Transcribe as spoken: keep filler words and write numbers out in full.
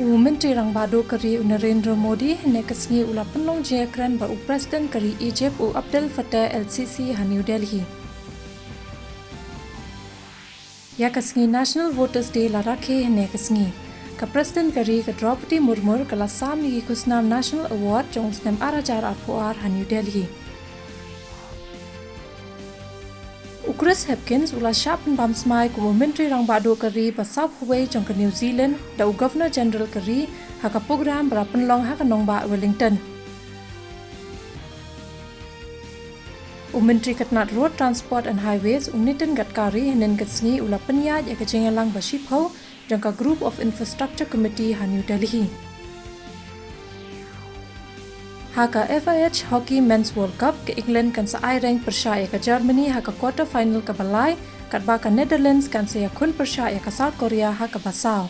U Myntri Rangbah Duh ka ri u Narendra Modi hynne ka sngi u la pynlong jingïakren bad u President ka ri Egypt u Abdel Fattah el-Sisi ha New Delhi. Ïa ka sngi National Voters Day la rakhe hynne ka sngi. Ka President ka ri ka Droupadi Murmu ka la sam ïa ki khusnam National Award jong u snem ar hajar arphew ar ha New Delhi. U Chris Hipkins u la shah pynbam smai kum u Myntri Rangbah Duh ka ri ba sawphew wei jong ka New Zealand da u Governor General ka ri ha ka program ba la pynlong ha ka nongbah Wellington. U Myntri ka tnat Road Transport and Highways u Nitin Gadkari hynne ka sngi u la pynïaid ïa ka jingïalang ba shiphew jong ka Group of Infrastructure Committee ha New Delhi. Ha ka F I H Hockey Men's World Cup, ka England kan sa aireng pyrshah ïa ka Germany ha ka quarter final kaba lai, katba ka Netherlands kan sa ïakhun pyrshah ïa ka South Korea ha kaba saw.